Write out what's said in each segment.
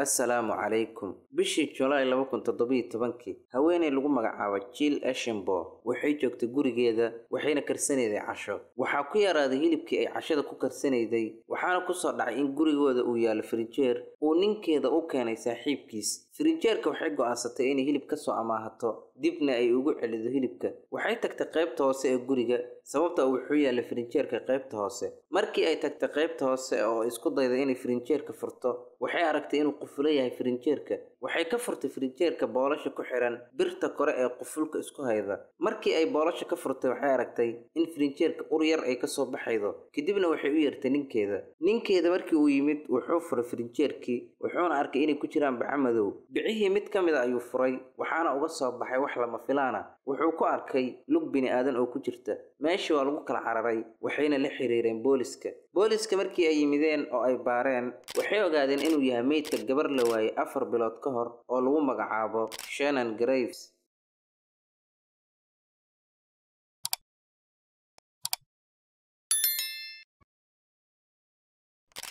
Assalaamu calaykum. Bishii July 2017, haweeney lagu magacaabo Jill Eshenbaugh waxay joogtay gurigeeda, waxayna karsanayday casho. Waxaa ku yaraaday hilibkii ay cashada ku karsanayday, waxaana ku soo dhacay in gurigooda uu yaalo firinjeer uu ninkeeda u keenay saaxiibkiis. Firinjeerka waxay go'aansatay inay hilib ka soo amaahato, dibna ay ugu celido hilibka. Waxay tagtay qaybta hoose ee guriga, sababta wuxuu yaalay firinjeerka qaybta hoose. Markii ay tagtay qaybta hoose oo isku dayday inay firinjeerka furto, waxay aragtay inuu qufulo yahay firinjeerka. Waxay ka furtay firinjeerka boolasha ku xiran birta kore ee qufulka isku hayda. Markii ay boolasha ka furtay, waxay aragtay in firinjeerka ur yar ay ka soo baxaydo. Kadibna waxay u yeertay ninkeeda. Ninkeeda markii uu yimid, wuxuu furay firinjeerkii, wuxuuna arkay inay ku jiraan baco madow. Bicihii mid ka mid ah ayuu furay, waxaana uga soo baxay wax lama filaan ah. Wuxuu ku arkay lug bini'aadan oo ku jirta. Meeshii waa lagu kala cararay, waxayna la xiriireen booliska. Booliska markii ay yimideen oo ay baareen, waxay ogaadeen inuu yahay meydka gabar la waayay 4 bilood ka hor oo lagu magacaabo Shannon Graves.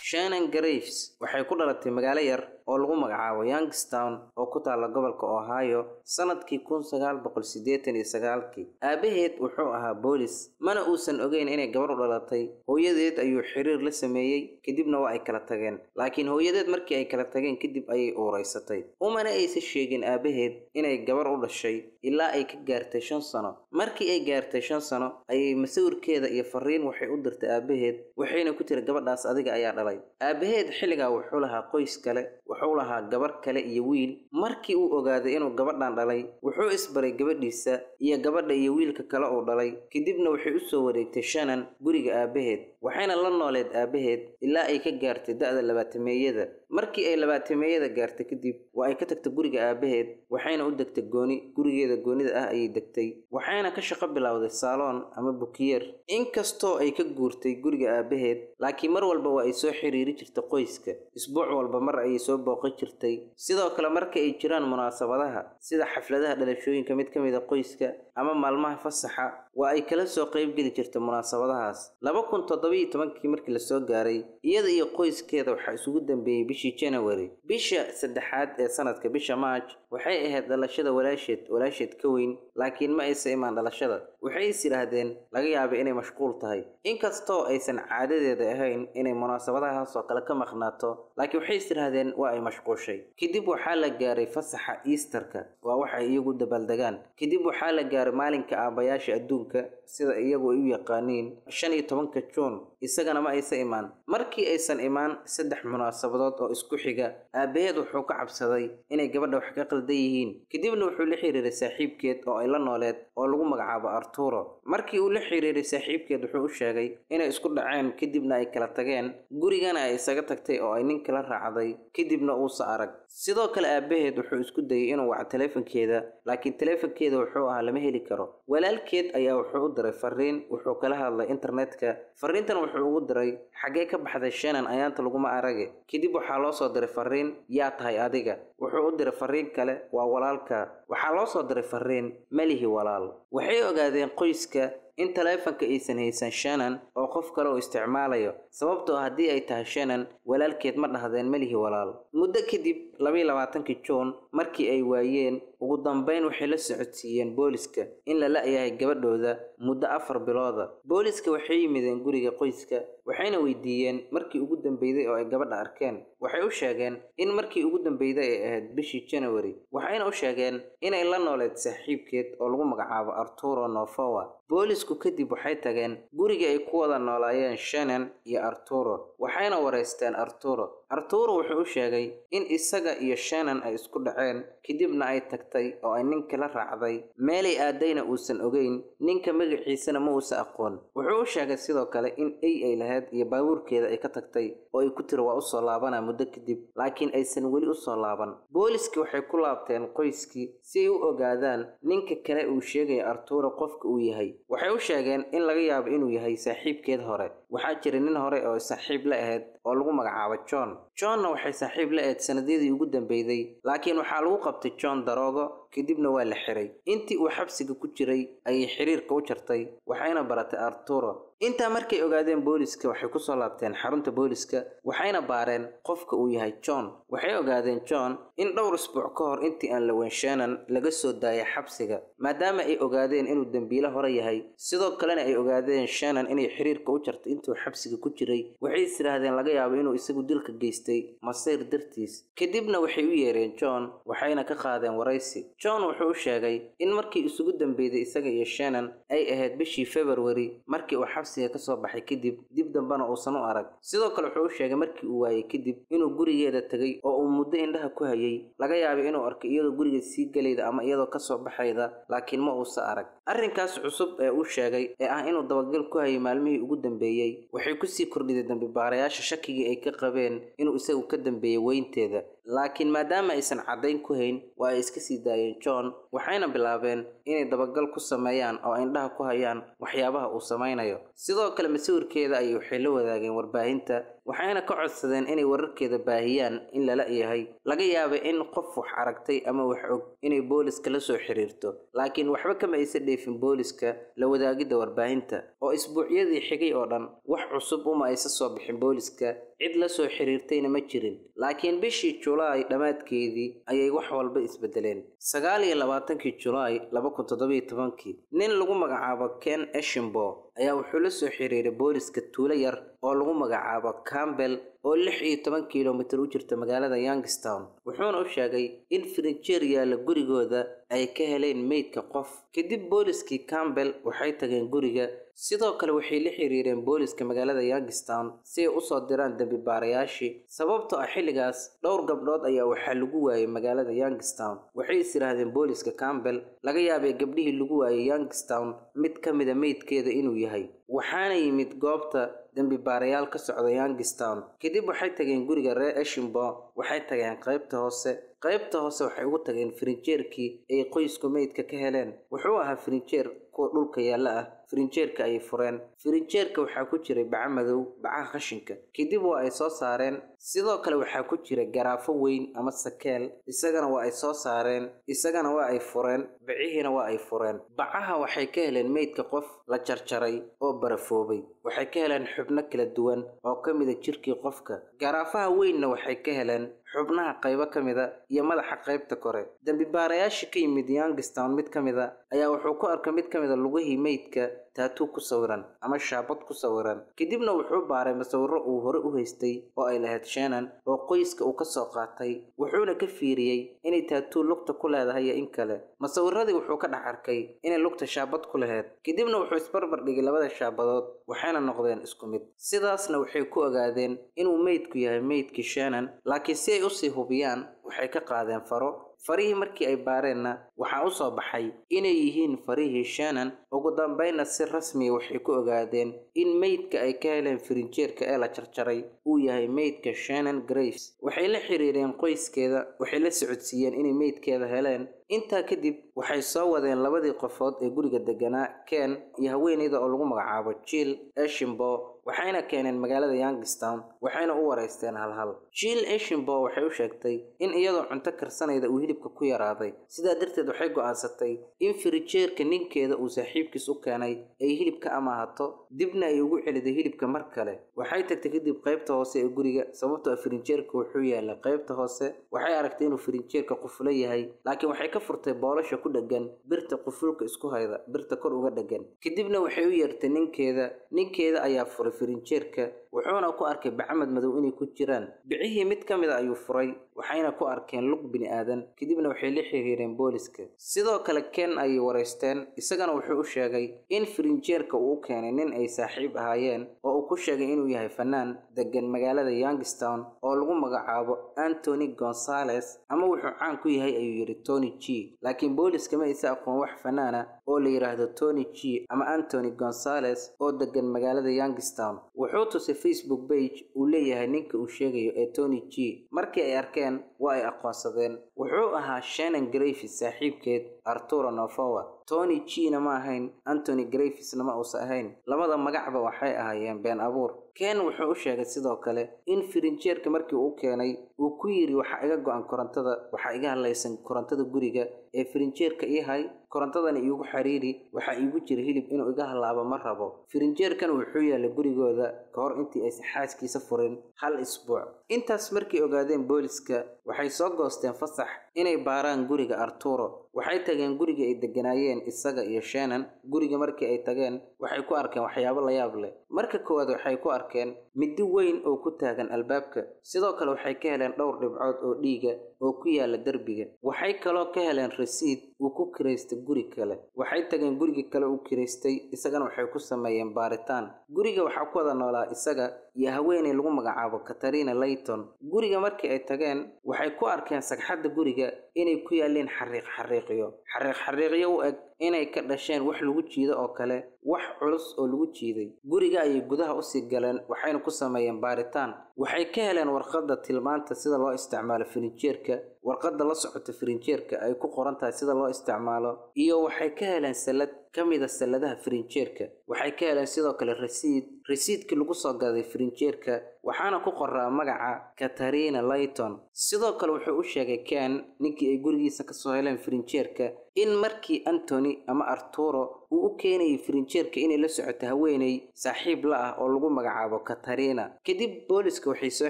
Shannon Graves waxay ku dhalatay magaalo yar oo lagu magacaabo Youngstown oo ku taalla gobolka Ohio sanadkii 1989. Aabaheed wuxuu ahaa boolis, mana uusan ogeyn inay gabar u dhalatay. Hooyadeed ayuu xiriir la sameeyay, kadibna waa ay kala tageen. Laakiin hooyadeed markii ay kala tageen kadib ayay uuraysatay. Umana aysan sheegin aabaheed inay gabar u dhashay ilaa ay ka gaartay 5 sano. Markii ay gaartay 5 sano ayay masawirkeeda iyo fariin waxay u dirtay aabaheed, waxayna ku tiri gabadhaas adiga ayaa dhalay. Aabaheed xilligaa wuxuu lahaa qoys kale, wuxuu lahaa gabar kale iyo wiil. Markii uu ogaaday inuu gabadhan dhalay, wuxuu isbaray gabadhiisa iyo gabadha iyo wiilka kale uu dhalay. Kadibna waxay u soo wareegtay Shannon guriga aabaheed, waxayna la nooleed aabaheed ilaa ay ka gaartay da'da 20-meeyada. Markii ay 20-meeyada gaartay kadib, waa ay ka tagtay guriga aabaheed, waxayna u degtay gooni. Gurigeeda goonida ah ayay degtay, waxayna ka shaqo bilowday saaloon ama bukiyeer. Inkastoo ay ka guurtay guriga aabaheed, laakiin mar walba waa ay soo xiriiri jirtay qoyska. Isbuuc walba mar ayay soo booqan jirtay. Sidoo kale marka ay jiraan munaasabadaha sida xafladaha dhalashooyinka mid ka mid ah qoyska ama maalmaha fasaxa, waa ay kala soo qaybgeli jirtay munaasabadahaas. 2017 markii la soo gaaray, iyada iyo qoyskeeda waxaa isugu dambeeyay bishii January. Bisha saddexaad ee sanadka, bisha March, waxay ahayd dhalashada walaasheed, walaasheed ka weyn, laakiin ma aysan imaan dhalashada. Waxay is yiraahdeen laga yaabo inay mashquul tahay. Inkastoo aysan caadadeeda ahayn inay munaasabadahaas oo kale ka maqnaato, laakiin waxay is yiraahdeen waa ay mashquushay. Kadib waxaa la gaaray fasaxa Easterka, waa waxa ay iyagu dabaaldegaan. Kadib waxaa la gaaray maalinka aabayaasha adduunka, sida iyagu ay u yaqaaniin, 15 Juun. Isagana ma aysan imaan. Markii aysan imaan 3 munaasabadood oo isku xiga, aabaheed wuxuu ka cabsaday inay gabadha wax ka qaldan yihiin. Kadibna wuxuu la xiriiray saaxiibkeed oo ay la nooleed oo lagu magacaabo Arturo. Markii uu la xiriiray saaxiibkeed, wuxuu u sheegay inay isku dhaceen, kadibna ay kala tageen, gurigana ay isaga tagtay oo ay nin kala raacday, kadibna uusa arag. Sidoo kale aabaheed wuxuu isku dayay inuu waco taleefankeeda, laakiin taleefankeeda wuxuu ahaa lama heli karo. Walaalkeed ayaa wuxuu u diray fariin, wuxuu kala hadlay internetka. Fariintan wuxuu ugu diray xagee ka baxday Shannon ayaanta laguma arage. Kadib waxaa loo soo diray fariin, yaa tahay adiga. Wuxuu u diray fariin kale, waa walaalka. Waxaa loo soo diray fariin, malihi walaal. Waxay ogaadeen qoyska in taleefanka aysan haysan Shannon oo qof kale uu isticmaalayo, sababtoo ah haddii ay tahay Shannon walaalkeed ma dhahdeen malihi walaal. Muddo kadib 22 Juun markii ay waayeen, ugu dambeyn waxay la socodsiiyeen booliska in la la'yahay gabadhooda muddo 4 bilooda. Booliska waxay yimideen guriga qoyska, waxayna weydiiyeen markii ugu dambeeyay oo ay gabadha arkeen. Waxay u sheegeen in markii ugu dambeeyay ay ahayd bishii January, waxayna u sheegeen inay la nooleed saaxiibkeed oo lagu magacaabo Arturo Novoa. Boolisku kadib waxay tageen guriga ay ku wada noolaayeen Shannon iyo Arturo, waxayna wareysteen Arturo. Arturo wuxuu u sheegay in isaga iyo Shannon ay isku dhaceen, kadibna ay tagtay oo ay ninka la raacday, meelay aadayna uusan ogeyn, ninka magaciisana ma uusan aqoon. Wuxuu u sheegay sidoo kale in ay lahayd iyo baabuurkeeda ay ka tagtay oo ay ku tiri waa u soo laabanaa muddo kadib, laakiin aysan weli u soo laaban. Booliski waxay ku laabteen qoyskii si ay u ogaadaan ninka kale uu sheegaya Arturo qofka uu yahay. Waxay u sheegeen in laga yaabo inuu yahay saaxiibkeed hore. Waxaa jiray nin hore oo saaxiib la ahayd oo lagu magacaabo John. Johnna waxay saaxiib la ahayd sanadyadii ugu dambeeyay, laakiin waxaa lagu qabtay John daroogo, kadibna waa la xiray. Intii uu xabsiga ku jiray ayay xiriirka u jartay, waxayna baratay Arturo. Intaa markay ogaadeen booliska waxay ku soo laabteen xarunta booliska, waxayna baareen qofka uu yahay John. Waxay ogaadeen John in dhowr isbuuc ka hor intii aan la weyn Shannon laga soo daayay xabsiga, maadaama ay ogaadeen inuu dambiile hore yahay. Sidoo kalena ay ogaadeen Shannon inay xiriirka u jartay intuu xabsiga ku jiray. Waxay is yiraahdeen laga yaabo inuu isagu dilka geystay masayr dartiis. Kadibna waxay u yeereen John, waxayna ka qaadeen waraysi. John wuxuu u sheegay in markii isugu dambeeyay isaga iyo Shannon ay ahayd bishii February markii uu xabsiga ka soo baxay kadib, dib dambana uusan u arag. Sidoo kale wuxuu u sheegay markii uu waayay kadib inuu gurigeeda tagay oo uu muddo indhaha ku hayay, laga yaabay inuu arkay iyadoo guriga sii galayda ama iyadoo ka soo baxayda, laakiin ma uusan arag. Arrinkaas cusub ee uu sheegay ee ah inuu dabagal ku hayay maalmihii ugu dambeeyay waxay ku sii kordhiday dambi baarayaasha shakigii ay ka qabeen inuu isagu ka dambeeyay weynteeda. Laakiin maadaama aysan caddayn ku hayn, waa ay iska sii daayeen John, waxayna bilaabeen inay dabagal ku sameeyaan oo indhaha ku hayaan waxyaabaha uu samaynayo. Sidoo kale masawirkeeda ayay waxay la wadaageen warbaahinta, waxayna ka codsadeen inay wararkeeda baahiyaan in lala yahay. Laga yaabay in qof wax aragtay ama wax og inay booliska la soo xiriirto, laakiin waxba kama aysan dheefin booliska la wadaagidda warbaahinta. Oo isbuucyadii xigay oo dhan wax cusub uma aysan soo bixin booliska, cid la soo xiriirtayna ma jirin. Laakiin bishii Julaay dhammaadkeedii ayay wax walba isbedeleen. 29 Julaay 2017, nin lagu magacaabo Ken Eshenbo ayaa wuxuu la soo xiriiray booliska tuulo yar oo lagu magacaabo Campbell oo 16 kiiloomitir u jirta magaalada Youngstown. Wuxuuna u sheegay in firinjeer yaalla gurigooda ay ka heleen meydka qof. Kadib booliskii Campbell waxay tageen guriga. Sidoo kale waxay la xiriireen booliska magaalada Youngstown si ay u soo diraan dambi baarayaashii, sababtoo ah xilligaas dhowr gabdhood ayaa waxaa lagu waayay magaalada Youngstown. Waxay is yiraahdeen booliska Campbell laga yaabay gabdhihii lagu waayay Youngstown mid ka mid ah meydkeeda inuu yahay. Waxaana yimid goobta dambi baarayaal ka socda Youngstown. Kadib waxay tageen guriga reer Eshenbo, waxay tageen qaybta hoose. Qaybta hoose waxay ugu tageen firinjeerkii ay qoysku meydka ka heleen. Wuxuu ahaa firinjeer kuwa dhulka yaalla ah. Firinjeerka ayay fureen. Firinjeerka waxaa ku jiray baco madow, bacaha qashinka. Kadib waa ay soo saareen. Sidoo kale waxaa ku jira garaafo weyn ama sakeel, isagana waa ay soo saareen, isagana waa ay fureen, bicihiina waa ay fureen. Bacaha waxay ka heleen meydka qof la jarjaray oo barafoobay. Waxay ka heleen xubno kala duwan oo ka mid ah jirkii qofka. Garaafaha weynna waxay ka heleen xubnaha qaybo ka mid ah iyo madaxa qaybta kore. Dambi baarayaashii ka yimid Youngstown mid ka mid ah ayaa wuxuu ku arkay mid ka mid ah lugihii meydka taatuu ku sawiran ama shaabad ku sawiran. Kadibna wuxuu baaray masawirro uu hore u haystay oo ay lahayd Shannon oo qoyska uu ka soo qaatay, wuxuuna ka fiiriyey inay taatuu lugta ku leedahay iyo in kale. Masawiradii wuxuu ka dhex arkay inay lugta shaabad ku lahayd. Kadibna wuxuu isbarbar dhigay labada shaabadood, waxayna noqdeen isku mid. Sidaasna waxay ku ogaadeen inuu meydku yahay meydkii Shannon, laakiin si ay u sii hubiyaan waxay ka qaadeen faro. Farihii markii ay baareenna waxaa u soo baxay inay yihiin farihii Shannon. Ugu dambeynna si rasmi ah waxay ku ogaadeen in meydka ay ka heleen firinjeerka ee la jarjaray uu yahay meydka Shannon Graves. Waxay la xiriireen qoyskeeda, waxay la socodsiiyeen inay meydkeeda heleen. Intaa kadib waxay soo wadeen labadii qofood ee guriga deganaa, Ken iyo haweeneyda oo lagu magacaabo Jill Eshenbo, waxayna keeneen magaalada Youngstown, waxayna u wareysteen hal hal. Jill Eshenbo waxay u sheegtay in iyadoo cunto karsanayda uu hilibka ku yaraaday, sidaa darteed waxay go'aansatay in firinjeerka ninkeeda uu saaxiibkiis u keenay ay hilib ka amaahato, dibna ay ugu celiday hilibka mar kale. Waxay tagtay kadib qaybta hoose ee guriga, sababtoo ah firinjeerka wuxuu yaalay qaybta hoose. Waxay aragtay inuu firinjeerka qufulo yahay, laakiin waxay ka furtay boolasha ku dheggan birta qufulka isku hayda, birta kor uga dheggan. Kadibna waxay u yeertay ninkeeda. Ninkeeda ayaa furay firinjeerka, wuxuuna ku arkay bacmad madow inay ku jiraan. Bicihii mid ka mid ah ayuu furay, waxayna ku arkeen lug bini'aadan. Kadibna waxay la xiriireen booliska. Sidoo kale Ken ayay wareysteen, isagana wuxuu u sheegay in firinjeerka uu u keenay nin ay saaxiib ahaayeen oo uu ku sheegay inuu yahay fanaan degan magaalada Youngstown oo lagu magacaabo Anthony Gonzalez, ama wuxuu caan ku yahay ayuu yiri Tony G. Laakiin booliska ma aysan aqoon wax fanaana oo la yiraahdo Tony G ama Anthony Gonzalez oo degan magaalada Youngstown. Wuxuu tusay Facebook page uu leeyahay ninka uu sheegayo ee Tony G. Markii ay arkeen waa ay aqoonsadeen. Wuxuu ahaa Shannon Graves saaxiibkeed Arturo Novoa. Tony G-na ma ahayn, Anthony Gravesna ma uusan ahayn. Labada magacba waxay ahaayeen been abuur. Ken wuxuu u sheegay sidoo kale in firinjeerka markii uu keenay uu ku yiri waxa iga go'an korontada, waxa iga halaysan korontada guriga ee firinjeerka ii hay, korontadana iigu xiriiri, waxa iigu jira hilib inuu iga halaabo ma rabo. Firinjeerkan wuxuu yaalay gurigooda ka hor intii aysan xaaskiisa furin hal isbuuc. Intaas markii ogaadeen booliska, waxay soo goosteen fasax inay baaraan guriga Arturo. Waxay tageen guriga ay deganaayeen isaga iyo Shannon. Guriga markii ay tageen waxay ku arkeen waxyaabo la yaab leh. Marka koowaad waxay ku arkeen midi weyn oo ku taagan albaabka. Sidoo kale waxay ka heleen dhowr dhibcood oo dhiiga oo ku yaala derbiga. Waxay kaloo ka heleen rasiid uu ku kireystay guri kale. Waxay tageen guriga kale uu kireystay, isagana waxay ku sameeyeen baaritaan. Guriga waxaa ku wada noolaa isaga iyo haweeney lagu magacaabo Katarina Layton. Guriga markii ay tageen waxay ku arkeen sagxadda guriga inay ku yaaleen xariiq xariiqyo. Xariiq xariiqyo u eg inay ka dhasheen wax lagu jiido oo kale, wax culus oo lagu jiiday. Guriga ayay gudaha u sii galeen, waxayna ku sameeyeen baaritaan. Waxay ka heleen warqadda tilmaanta sida loo isticmaalo firinjeerka, warqadda la socota firinjeerka ay ku qoran tahay sida loo isticmaalo, iyo waxay ka heleen sallad ka mid ah salladaha firinjeerka. Waxay ka heleen sidoo kale rasiid, rasiidkii lagu soo gaday firinjeerka, waxaana ku qoraa magaca Katarina Layton. Sidoo kale wuxuu u sheegay Ken, ninkii ay gurigiisa ka soo heleen firinjeerka, in markii Anthony ama Arturo uu u keenayay firinjeerka inay la socoto haweeney saaxiib la ah oo lagu magacaabo Katarina. Kadib booliska waxay soo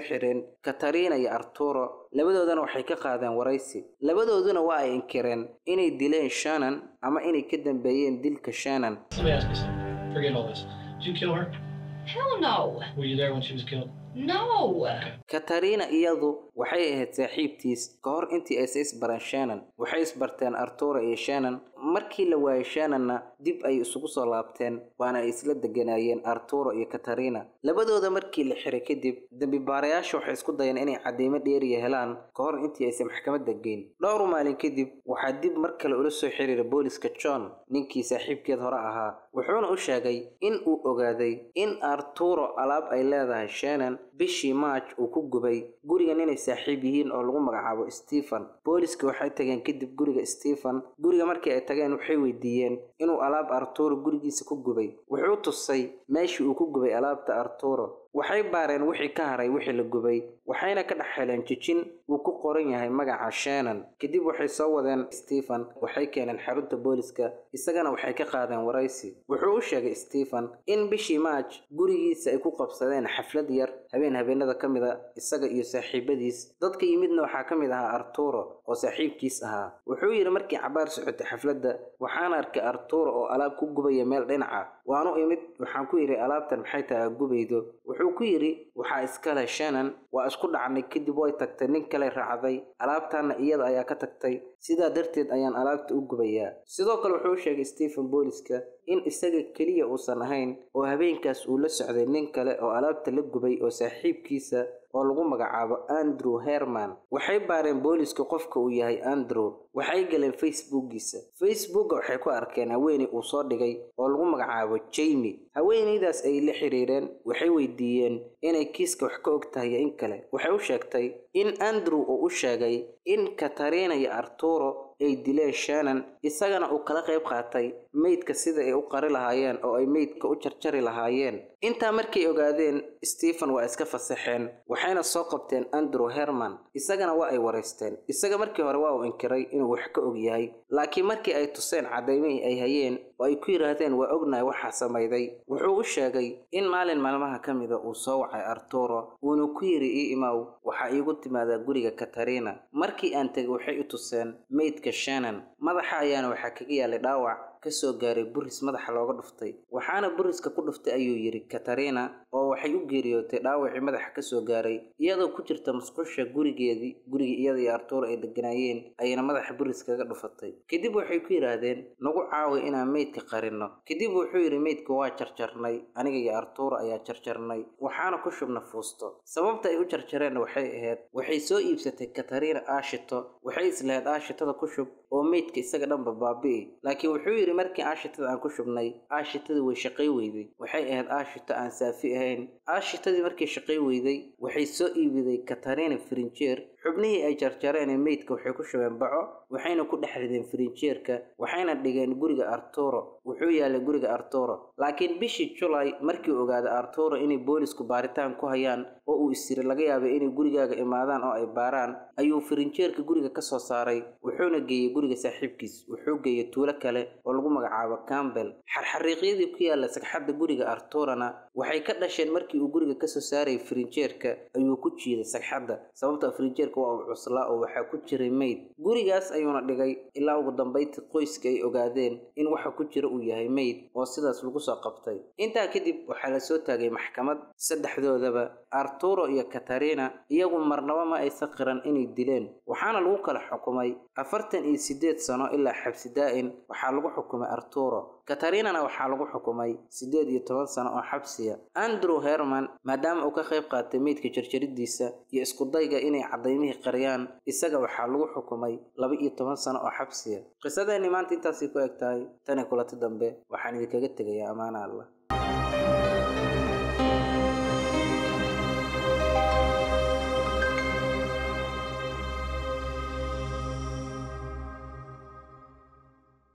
xireen Katarina iyo Arturo, labadoodana waxay ka qaadeen waraysi. Labadooduna waa ay inkireen inay dileen Shannon ama inay ka dambeeyeen dilka Shannon. Let me ask you something. Forget all this. Did you kill her? Hell no. Were you there when she was killed? No. Katarina iyadu waxay ahayd saaxiibtiis ka hor intii aysan isbaran Shannon. Waxay isbarteen Arturo iyo Shannon. Markii la waayay Shannonna dib ay isugu soo laabteen, waana ay isla deganaayeen Arturo iyo Katarina. Labadooda markii la xiray kadib, dambi baarayaasha waxay isku dayeen inay cadeymo dheeriya helaan ka hor intii aysan maxkamadda geyn. Dhowr maalin kadib, waxaa dib mar kale ula soo xiriiray booliska John, ninkii saaxiibkeed hore ahaa, wuxuuna u sheegay in uu ogaaday in Arturo alaab ay leedahay Shannon bishii March uu ku gubay gurigan inay saaxiib yihiin oo lagu magacaabo Stephen. Booliska waxay tageen kadib guriga Stephen. Guriga markii ay tageen waxay weydiiyeen inuu alaab Arturo gurigiisa ku gubay. Wuxuu tusay meeshii uu ku gubay alaabta Arturo. Waxay baareen wixii ka haray wixii la gubay, waxayna ka dhex heleen jijin uu ku qoran yahay magaca Shannon. Kadib waxay soo wadeen Stephen, waxay keeneen xarunta booliska, isagana waxay ka qaadeen waraysi. Wuxuu u sheegay Stephen in bishii March gurigiisa ay ku qabsadeen xaflad yar habeen habeenada ka mid ah isaga iyo saaxiibadiis. Dadka yimidna waxaa ka mid ahaa Arturo oo saaxiibkiis ahaa. Wuxuu yiri markii cabaar socotay xafladda, waxaan arkay Arturo oo alaab ku gubaya meel dhinaca. Waanu imid, waxaan ku yiri alaabtan maxay tahay aad gubaydo? Wuxuu ku yiri waxaa iska leh Shannon. Waa isku dhacnay kadib way tagtay, nin kale raacday, alaabtanna iyada ayaa ka tagtay, sidaa darteed ayaan alaabta u gubayaa. Sidoo kale wuxuu u sheegay Stephen booliska in isaga kaliya uusan ahayn oo habeenkaas uu la socday nin kale oo alaabta la gubay oo saaxiibkiisa oo lagu magacaabo Andrew Herman. Waxay baareen booliska qofka uu yahay Andrew. Waxay galeen Facebookiisa. Facebooka waxay ku arkeen haweeney uu soo dhigay oo lagu magacaabo Jamie. Haweeneydaas ay la xiriireen, waxay weydiiyeen inay kiiska wax ka og tahay in kale. Waxay u sheegtay in Andrew uu u sheegay in Katarina iyo Arturo ay dileen Shannon, isagana uu kala qayb qaatay meydka sida ay u qari lahaayeen oo ay meydka u jarjari lahaayeen. Intaa markay ogaadeen, Stephen waa iska fasaxeen, waxayna soo qabteen Andrew Herman, isagana waa ay wareysteen. Isaga markii hore waa uu inkiray inuu wax ka og yahay, laakiin markii ay tuseen cadeymihii ay hayeen oo ay ku yiraahdeen waa ognahay waxa sameeyay, wuxuu u sheegay in maalin maalmaha ka mid ah uu soo wacay Arturo, uuna ku yiri ii imaw, waxa iigu timaadaa guriga Katarina. Markii aan tagay waxay i tuseen meydka Shannon. Madaxa ayaana waxaa kaga yaalay dhaawac ka soo gaaray buris madaxa looga dhuftay. Waxaana buriska ku dhuftay ayuu yiri Katarina, oo waxay u geeriyootay dhaawacii madaxa ka soo gaaray iyadoo ku jirta musqusha gurigeedii. Guriga iyada iyo Arturo ay deganaayeen ayayna madaxa buris kaga dhufatay. Kadib waxay ku yiraahdeen nagu caawi inaan meydka qarino. Kadib wuxuu yiri meydka waa jarjarnay, aniga iyo Arturo ayaa jarjarnay, waxaana ku shubna fuusto. Sababta ay u jarjareen waxay ahayd waxay soo iibsatay Katarina aashito, waxay islahayd aashitada ku shub oo meydka isaga dhanba baabi'i. Laakiin wuxuu yiri markii aashitada aan ku shubnay, aashitada way shaqay weyday. Waxay ahayd aashito aan saafi ahayn ahayn. Aashitadii markay shaqay weyday, waxay soo iibiday Katarina firinjeer. Xubnihii ay jarjareen ee meydka waxay ku shubeen baco, waxayna ku dhex rideen firinjeerka, waxayna dhigeen guriga Arturo. Wuxuu yaalay guriga Arturo, laakiin bishii Julay markii ogaaday Arturo inay boolisku baaritaan ku hayaan oo uu isiri laga yaabay inay gurigaaga imaadaan oo ay baaraan, ayuu firinjeerka guriga ka soo saaray, wuxuuna geeyey guriga saaxiibkiis. Wuxuu geeyey tuulo kale oo lagu magacaabo Campbell. Xarxariiqyadii ku yaalla sagxadda guriga Arturana waxay ka dhasheen markii uu guriga kasoo saarayay firinjeerka ayuu ku jiiday sagxadda, sababta firinjeerka waa uu cuslaa oo waxaa ku jiray meyd. Gurigaas ayuuna dhigay ilaa ugu dambayntii qoyska ay ogaadeen in waxa ku jira uu yahay meyd, oo sidaas lagu soo qabtay. Intaa kadib waxaa la soo taagay maxkamad saddexdoodaba. Arturo iyo Katarina iyagu marnaba ma aysan qiran inay dileen, waxaana lagu kala xukumay 48 sano ilaa xabsi daa'in waxaa lagu xukumay Arturo. Katarinana waxaa lagu xukumay 18 sano oo xabsiya. Andrew Herman, maadaama uu ka qayb qaatay meydka jarjaridiisa iyo isku dayga inay cadaymihii qariyaan, isaga waxaa lagu xukumay 12 sano oo xabsiya. Qisadeenni maanta intaasay ku eg tahay. Tani kulati dambe waxaan idinkaga tegayaa amaana Allah.